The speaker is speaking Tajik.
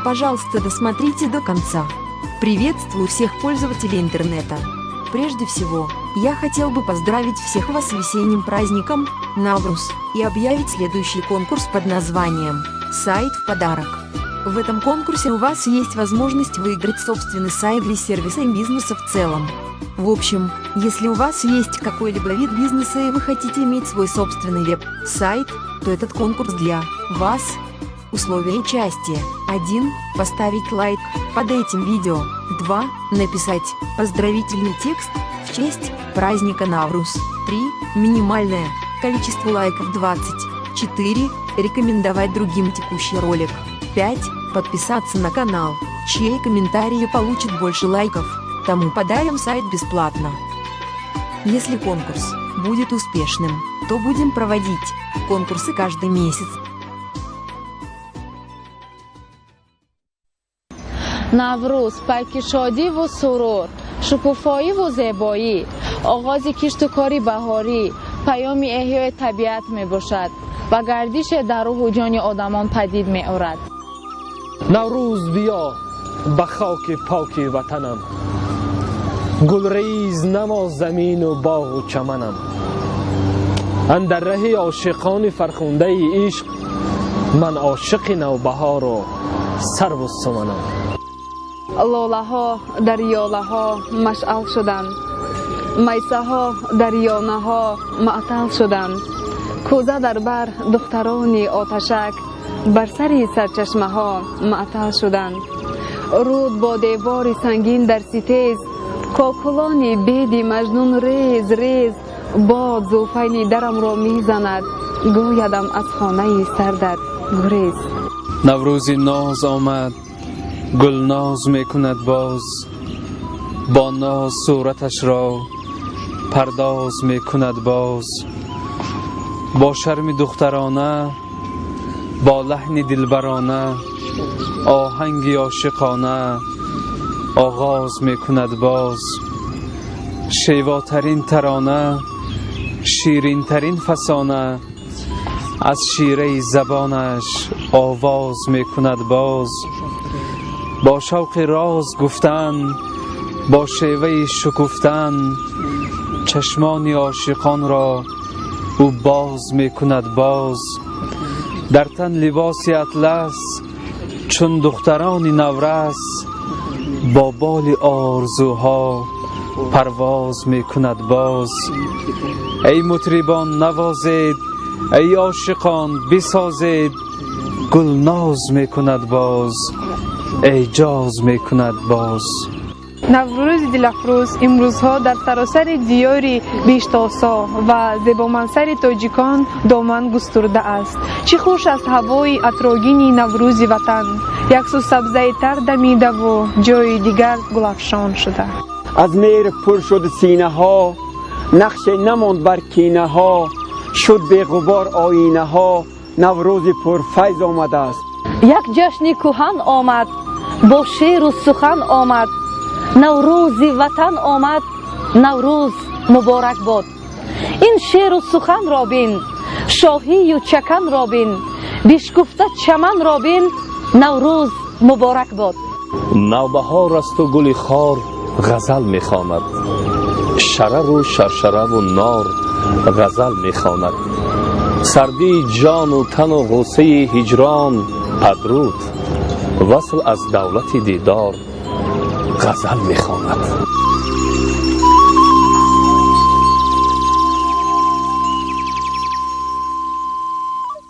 Пожалуйста, досмотрите до конца. Приветствую всех пользователей интернета. Прежде всего, я хотел бы поздравить всех вас с весенним праздником Навруз и объявить следующий конкурс под названием «Сайт в подарок». В этом конкурсе у вас есть возможность выиграть собственный сайт для сервиса и бизнеса в целом. В общем, если у вас есть какой-либо вид бизнеса и вы хотите иметь свой собственный веб-сайт, то этот конкурс для вас. Условия участия. 1. Поставить лайк под этим видео. 2. Написать поздравительный текст в честь праздника Навруз. 3. Минимальное количество лайков 20. 4. Рекомендовать другим текущий ролик. 5. Подписаться на канал. Чей комментарий получит больше лайков, тому подарим сайт бесплатно. Если конкурс будет успешным, то будем проводить конкурсы каждый месяц. Наврӯз пайки шодиву сурур, шукуфоиву зебоӣ, оғози кишту кори баҳорӣ, паёми эҳёи табиат мебошад ва гардише дар рӯҳу ҷони одамон падид меорад. Наврӯз биё ба хоки поки ватанам, гулрез намо замину боғу чаманам. Андар раҳи ошиқони фархундаи ишқ, ман ошиқи навбаҳору сарву суманам. Лолаҳо дар ёлаҳо машъал шуданд, майсаҳо дар ёнаҳо маътал шуданд. Кӯза дар бар духтарони оташак бар сари сарчашмаҳо маътал шуданд. Руд бо девори сангин дар ситез, кокулони беди маҷнун рез рез. Бод зулфайни дарамро мезанад, гӯядам аз хонаи сардат гурез. Наврӯзи ноз омад, гулноз мекунад боз, бо ноз сураташро пардоз мекунад боз. Бо шарми духтарона, бо лаҳни дилбарона, оҳанги ошиқона оғоз мекунад боз. Шевотарин тарона, ширинтарин фасона аз шираи забонаш овоз мекунад боз. Бо шавқи роз гуфтан, бо шеваи шукуфтан, чашмони ошиқонро ӯ боз мекунад боз. Дар тан либоси атлас, чун духтарони наврас, бо боли орзуҳо парвоз мекунад боз. Эй мутрибон, навозед, эй ошиқон, бисозед, гулноз мекунад боз, эъҷоз мекунад боз. Наврӯзи дилафрӯз имрӯзҳо дар саросари диёри биҳиштосо ва зебомансари тоҷикон доман густурдааст. Чӣ хуш аст ҳавои атрогини наврӯзи ватан, яксу сабзаи тар дамидаву ҷои дигар гулафшон шуда. Аз меҳр пур шуд синаҳо, нақше намонд бар кинаҳо, шуд беғубор оинаҳо, наврӯзи пурфайз омадааст. Як ҷашни кӯҳан омад, бо шеру сухан омад, наврӯзи ватан омад, наврӯз муборак бод. Ин шеру суханро бин, шоҳию чаканро бин, бишкуфта чаманро бин, наврӯз муборак бод. Навбаҳор асту гули хор ғазал мехонад, шарару шаршараву нор ғазал мехонад. Сардии ҷону тану ғуссаи ҳиҷрон падруд, васл аз давлати дидор ғазал мехонад.